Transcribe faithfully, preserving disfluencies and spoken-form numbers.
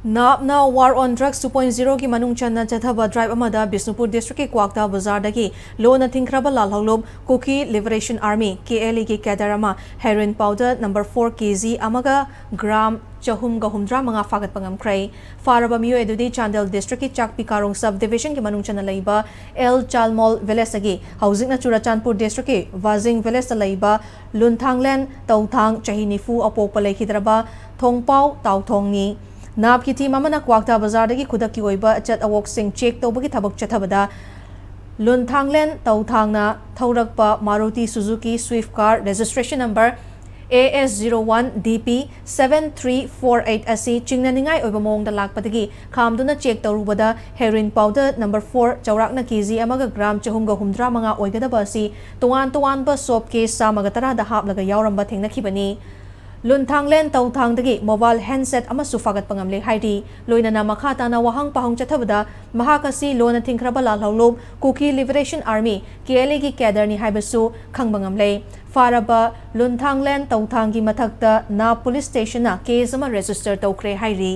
ꯅꯥꯞꯅ War on Drugs two point zero ꯒꯤ ꯃꯅꯨꯡ ꯆꯟꯅ ꯆꯠꯊꯕ drive ꯑꯃꯗ ꯕꯤꯁꯅꯨꯄꯨꯔ district ꯀꯤ ꯀ꯭ꯋꯥꯛꯇꯥ ꯕꯖꯥꯔꯗꯒꯤ ꯂꯣꯟꯅ ꯊꯤꯡꯈ꯭ꯔꯕ ꯂꯥꯜꯍꯧꯂꯨꯞ Kuki Liberation Army, K L A ꯒꯤ cadre ꯑꯃ heroin powder number four K G ꯑꯃꯒ gram ꯆꯍꯨꯝꯒ ꯍꯨꯝꯗ꯭ꯔꯥ ꯃꯉꯥ ꯐꯥꯒꯠꯄ ꯉꯝꯈ꯭ꯔꯦ꯫ ꯐꯥꯔꯕ ꯃꯤꯑꯣꯏ ꯑꯗꯨꯗꯤ ꯆꯥꯟꯗꯦꯜ district ꯀꯤ ꯆꯥꯛꯄꯤ ꯀꯥꯔꯣꯡ sub division ꯒꯤ ꯃꯅꯨꯡ ꯆꯟꯅ ꯂꯩꯕ ꯑꯦꯜ ꯆꯥꯜꯃꯣꯜ village ꯇꯒꯤ, ꯍꯧꯖꯤꯛꯅ ꯆꯨꯔꯆꯥꯟꯄꯨꯔ district ꯀꯤ ꯋꯥꯖꯤꯡ village ꯇ ꯂꯩꯕ ꯂꯨꯟꯊꯥꯡꯂꯦꯟ ꯇꯧꯊꯥꯡ, ꯆꯍꯤ ꯅꯤꯐꯨ, ꯑꯄꯣꯛꯄ ꯂꯩꯈꯤꯗ꯭ꯔꯕ ꯊꯣꯡꯄꯥꯎ ꯇꯥꯎꯊꯣꯡꯅꯤ꯫ ꯅꯥꯞꯀꯤ team ꯑꯃꯅ ꯀ꯭ꯋꯥꯛꯇꯥ ꯕꯖꯥꯔꯗꯒꯤ ꯈꯨꯗꯛꯀꯤ ꯑꯣꯏꯕ ꯑꯆꯠ ꯑꯋꯣꯛꯁꯤꯡ check ꯇꯧꯕꯒꯤ ꯊꯕꯛ ꯆꯠꯊꯕꯗ, ꯂꯨꯟꯊꯥꯡꯂꯦꯟ ꯇꯧꯊꯥꯡꯅ ꯊꯧꯔꯛꯄ Maruti Suzuki Swift car registration number A S zero one D P seven three four eight ꯑꯁꯤ ꯆꯤꯡꯅꯅꯤꯡꯉꯥꯏ ꯑꯣꯏꯕ ꯃꯑꯣꯡꯗ ꯂꯥꯛꯄꯗꯒꯤ ꯈꯥꯝꯗꯨꯅ check ꯇꯧꯔꯨꯕꯗ heroin powder number four ꯆꯥꯎꯔꯥꯛꯅ K G ꯑꯃꯒ gram ꯆꯍꯨꯝꯒ ꯍꯨꯝꯗ꯭ꯔꯥ ꯃꯉꯥ ꯑꯣꯏꯒꯗꯕ ꯑꯁꯤ ꯇꯣꯉꯥꯟ ꯇꯣꯉꯥꯟꯕ soap case ꯆꯥꯝꯃꯒ ꯇꯔꯥꯗ ꯍꯥꯞꯂꯒ ꯌꯥꯎꯔꯝꯕ ꯊꯦꯡꯅꯈꯤꯕꯅꯤ꯫ ꯂꯨꯟꯊꯥꯡꯂꯦꯟ ꯇꯧꯊꯥꯡꯗꯒꯤ mobile handset ꯑꯃꯁꯨ ꯐꯥꯒꯠꯄ ꯉꯝꯂꯦ ꯍꯥꯏꯔꯤ꯫ ꯂꯣꯏꯅꯅ ꯃꯈꯥ ꯇꯥꯅ ꯋꯥꯍꯪ ꯄꯥꯍꯪ ꯆꯠꯊꯕꯗ ꯃꯍꯥꯛ ꯑꯁꯤ ꯂꯣꯟꯅ ꯊꯤꯡꯈ꯭ꯔꯕ ꯂꯥꯜꯍꯧꯂꯨꯞ Kuki Liberation Army, K L A ꯒꯤ cadre ꯅꯤ ꯍꯥꯏꯕꯁꯨ ꯈꯪꯕ ꯉꯝꯂꯦ꯫ ꯐꯥꯔꯕ ꯂꯨꯟꯊꯥꯡꯂꯦꯟ ꯇꯧꯊꯥꯡꯒꯤ ꯃꯊꯛꯇ ꯅꯥꯞ police station ꯅ case ꯑꯃ register ꯇꯧꯈ꯭ꯔꯦ ꯍꯥꯏꯔꯤ꯫